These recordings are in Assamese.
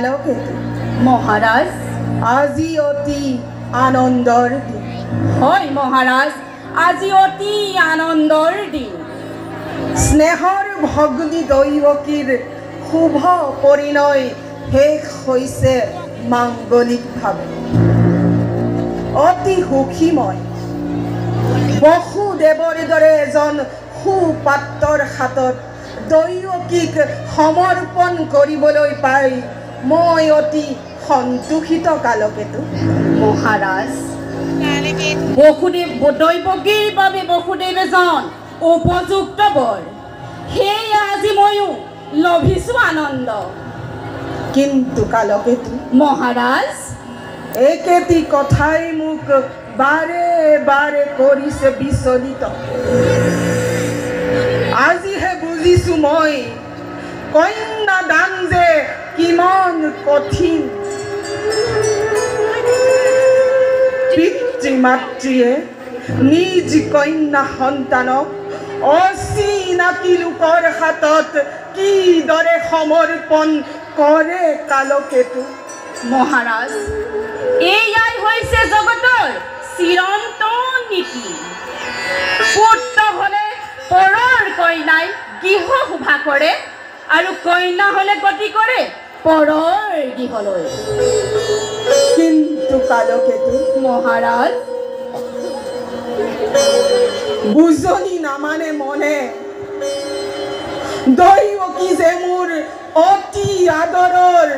কালকেতু মহাৰাজ, আজি অতি আনন্দৰ দিন। হয় মহাৰাজ, আজি অতি আনন্দৰ দিন। স্নেহৰ ভগ্নী দৈৱকীৰ শুভ পৰিণয় শেষ হৈছে মাংগলিকভাৱে। অতি সুখী মই। বসুদেৱৰ দৰে এজন সুপাত্ৰৰ হাতত দৈৱকীক সমৰ্পণ কৰিবলৈ পাই মই অতি সন্তোষিত কালকেতু। মহাৰাজ, বসুদেৱ দৈৱকীৰ বাবে বসুদেৱ এজন উপযুক্ত বৰ, সেয়ে আজি ময়ো লভিছো আনন্দ। কিন্তু কালকেতু মহাৰাজ, একেটি কথাই মোক বাৰে বাৰে কৰিছে বিচলিত। আজিহে বুজিছো মই কন্যা দান যে কিমান কঠিন। পিতৃ মাতৃয়ে নিজ কন্যা সন্তানক অচিনাকি লোকৰ হাতত কিদৰে সমৰ্পণ কৰে কালকেতু। মহাৰাজ, এয়াই হৈছে জগতৰ চিৰন্তন নীতি। পুত্ৰ হলে পৰৰ কইনাই গৃহ শোভা কৰে আৰু কন্যা হলে গতি কৰে পৰৰ গৃহলৈ। কিন্তু কালকেতু মহাৰাজ, বুজনি নামানে মনে। দৈৱকী যে মোৰ অতি আদৰৰ,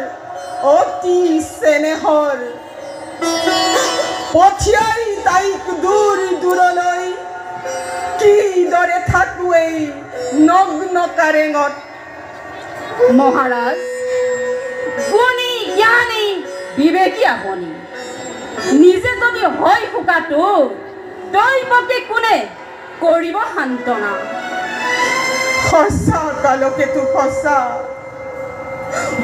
অতি চেনেহৰ, পঠিয়াই তাইক দূৰ দূৰলৈ কিদৰে থাকো এই নগ্ন কাৰেঙত। মহাৰাজ, গুণী জ্ঞানী বিবেকী আপুনি নিজে যদি হয় শোকাটো, দৈৱকী কোনে কৰিব সান্তনা? সঁচা কালকেতু সঁচা,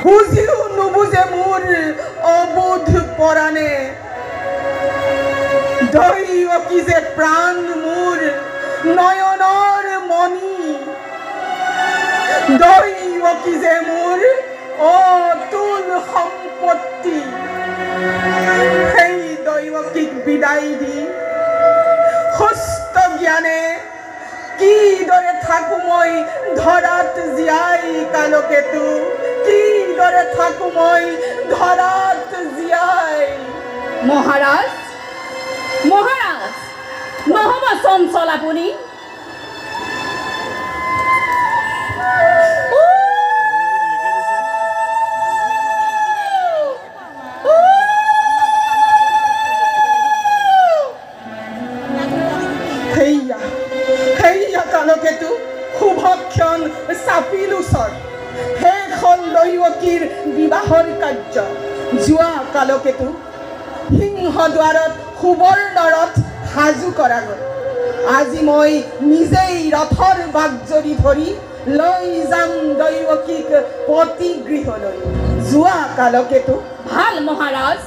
বুজিও নুবুজে মোৰ অবোধ পৰাণে। দৈৱকী যে প্ৰাণ মোৰ নয়নৰ মণি, দৈৱকী যে মোৰ অতুল সম্পত্তি, সেই দৈৱকীক বিদায় দি সুস্থ জ্ঞানে কিদৰে থাকো মই ধৰাত জীয়াই কালকেতু, কিদৰে থাকো মই ধৰাত জীয়াই। মহাৰাজ, মহাৰাজ, নহ'ব চঞ্চল আপুনি। হেইয়া হেইয়া কালকেতু, শুভক্ষণ চাপিল ওচৰ, শেষ হ'ল দৈৱকীৰ বিবাহৰ কাৰ্য। যোৱা কালকেতু, সিংহদ্বাৰত সুবৰ্ণ ৰথ সাজু কৰা গ'ল। আজি মই নিজেই ৰথৰ বাগজৰি ধৰি লৈ যাম দৈৱকীক পতি গৃহলৈ। যোৱা কালকেতু। ভাল মহাৰাজ।